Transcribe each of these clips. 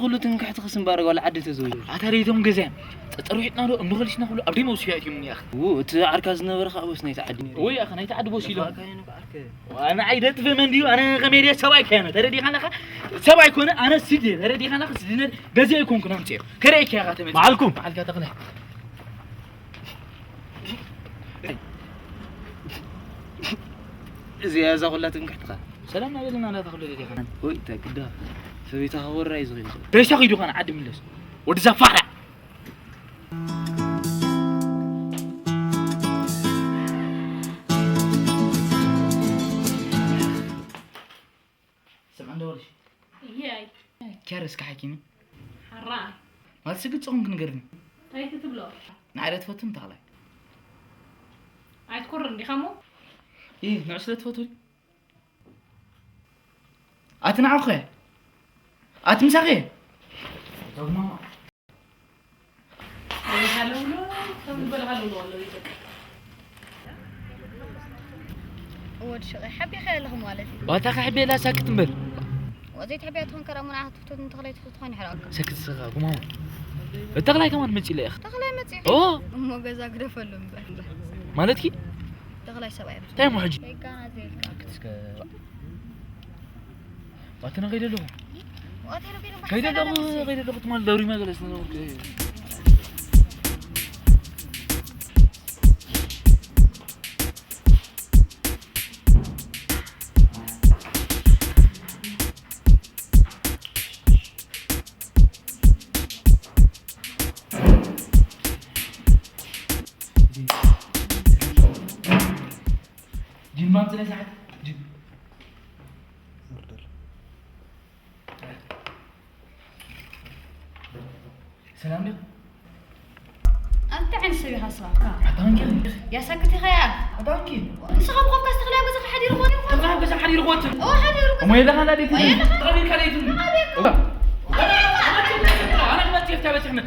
ኩሉ ትንክሕቲ ክስምባር ጓል ዓዲ ተዘውዩ። ኣታ ደይቶም ገዛ ጠጠር ውሒጥና ዶ እንዶ ከሊስና ኩሉ ኣብ ደይ መውስያ እትዮም እኒኣኽ። ው፣ እቲ ዓርካ ዝነበረ ኸዓ ቦስ ናይቲ ዓዲ ነይሩ። ወይ ኣኸ ናይቲ ዓዲ ቦስ ኢሎም። ኣባካ የነ በዓልከ። ዋና ኣይደጥፍ መን ድዩ? ኣነ ከመይ ድየ ሰብኣይ ከነ? ተረዲኻ ኣለኻ? ሰብኣይ ኮነ ኣነ ስድ እየ። ተረዲኻ ኣለኻ? ስድነት ገዛ ኣይኮንኩን ኣምፅኦ። ከረእኪ እያ ተመፅኦ። በዓልኩም። በዓልካ ተኽለ። እዚኣ እዛ ኩላ ትምክሕትኻ። ሰላም ናበልና እንዳተኽሉ ደዲኻ። ወይ ተግዳ ሰበይታ ከወራ እዩ ዝኽእል። ሬሳ ኺዱ ኻን ዓዲ ምለስ። ወድዛ ፋራ። ስምዕ እንዶ ወልሽ። እያይ። ኬር እስከ ሓኪሚ። ሓራ። ማለት ስግት ጽኹም ክንገርኒ። እንታይ ክትብሎ? ንዓይ ዶ ትፈቱን ተኽላይ? ኣይትኮርን ዲኻ እሞ? ኢ፣ ንዑ ስለ ትፈቱን። ኣቲ ንዓኹ ኸ? ኣቲ ምሳኸ? ዶግማማ። ወይ ሃለውሎ፣ ከም ዝበለ ሃለውሎ ኣሎ ይበቃ። ወዲ ሽቐይ ሓቢኻ ኣለኹ ማለት እዩ። ዋታ ከሕቤላ ሳክት እምበር። ወዘይ ትሕቢያ ትኾን ከረሙና ትፍቶት ንተኽላይ ትፍቶት ትኾን ይሕረቅ። ሳክት ስኻ ጉማማ። ተኽላይ ከማን መጺለ ኢኻ። ተኽላይ መጺ ኦ! እሞ ገዛ ግደፈሉ እምበር። ማለትኪ? ተኽላይ ሰብኣይ። እንታይ እሞ ሕጂ? ደጋና ዘይልካ። ሳክት እስከ ዋተና ከይደ ኣለኹ። ዋተና ከይደ ከይደ ኣለኹ፣ ከይደ ኣለኹ ትማል ደብሪ መገለስ ነው። ጅማም ስለ ሰዓት ጅ- ሰላም ዲኻ? ኣንተ ዓይነት ሰብ ኢኻ ስራሕካ? ኣታ ወንጌል። ያሳክት ኢኻ ያ። ኣታ ወንጌል። ንስኻ ብኾፍካ ዝተኽልያ ገዛኻ ሓዲሩ ኾን ይኾን? ተኽልያ ገዛ ሓዲሩ ኾን? ኦ፣ ሓዲሩ ኾን። እሞ የለኻ እንዳ ቤት ወይ የለኻ? ጥራቢልካ ደይትን? ኣቤት። እዋ። ኣነ ክመጽእ እየ፣ ፍታ በጽሕ ምን?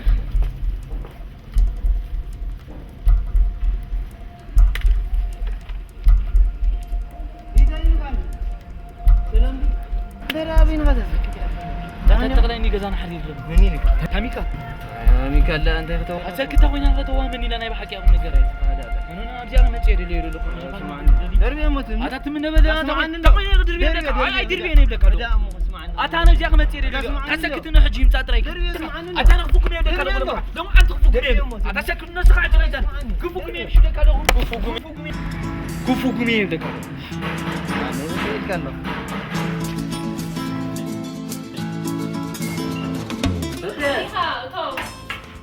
ኣሰክታ ኮይና ከተዋ መን ኢላ ናይ ብሓቂ ኣኹም ነገር ኣይትፋሃዳ። ኣነ ኣብዚኣ መጽእ የድልዮ ዘለኹ። ኣታ ትምነ በለ፣ ኣታ ተኾይነ ድርብየ ኣለካ። ኣይ፣ ኣይ፣ ድርብየ ነይብለካ ኣለኹ። ኣታ ኣነ ኣብዚኣ ክመጽእ የድልዮ። ኣታ ሰክትኒ ሕጂ ይምጻእ ጥራይ። ኣታ ንኽፉኩም እየ ይብለካ ኣለኹ። ሎም ኣንቲ ክፉኩም እየ። ኣታ ሰክት ነስኻ ዕድል ኣይዛን። ክፉኩም እየ ይብለካ ኣለኹ። ክፉኩም እየ። ክፉኩም እየ ይብለካ ኣለኹ። ኣነ ኢልካ ኣለኹ። ኢኻ፣ እቶ።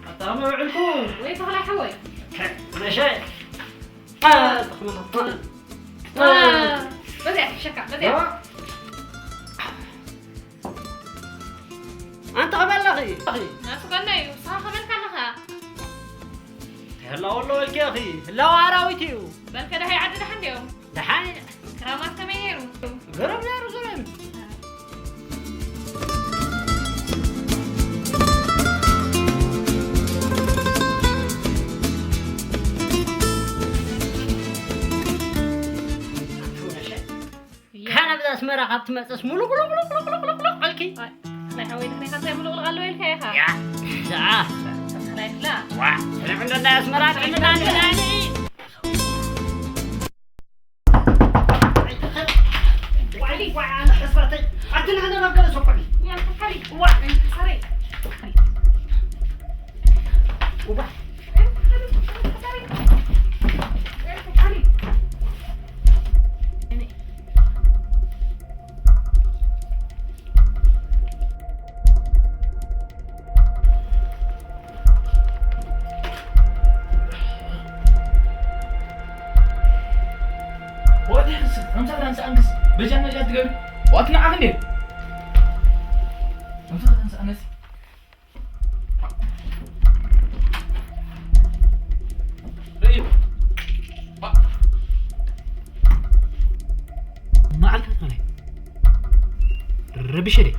ኣታ መውዕልኩም። ወይ ተኽላይ ሓወይ። መሸ። አ፣ በዚያ፣ ሸካ፣ በዚያ። ኣንተ ኸመይ ኣለኺ? ናቱ ቀና እዩ፣ ንስኻ ኸመልካ ኣለኻ? ህላወ ኣሎ ኢልኪ ኢኺ፣ ህላወ ኣራዊት እዩ። በልከ ደሃይ ዓዲ ደሓን ድዮም? ደሓን እዩ። ክራማት ከመይ ነይሩ? ገረብ ነይሩ ዝብል። ካን ኣብዚ ኣስመራ ካብ ትመጽእስ ሙሉቕ ሉቕ ሉቕ ሉቕ ሉቕ ሉቕ ሉቕ ኣልኪ። ኣይ፣ ናይ ሓወይ ድሕሪኻ እንታይ ሙሉቕሉቕ ኣለዎ ኢልካ ኢኻ? ያ፣ ዛ። ናይ ፍላ። ዋ፣ ስራሕ እንዶ ናይ ኣስመራ ጥዕና እንዶ ናይ ዋዕሊ፣ ዋዕ፣ ኣነ ሕስረተይ። ኣቲ ንሕና ናብ ገለ ሰኩዕኒ። ያ፣ ተሓሪ። ዋዕ። ተሓሪ። ዋዕ። ወዲ ክስ፣ ከምሳ ዳንስ ኣንግስ፣ በጃ ነጃ ትገብሪ። ዋት ንዓኽ እንዴ? ከምሳ ዳንስ ኣንግስ። ርእዩ። መዓልታት ማለት ረብሸ ደይ።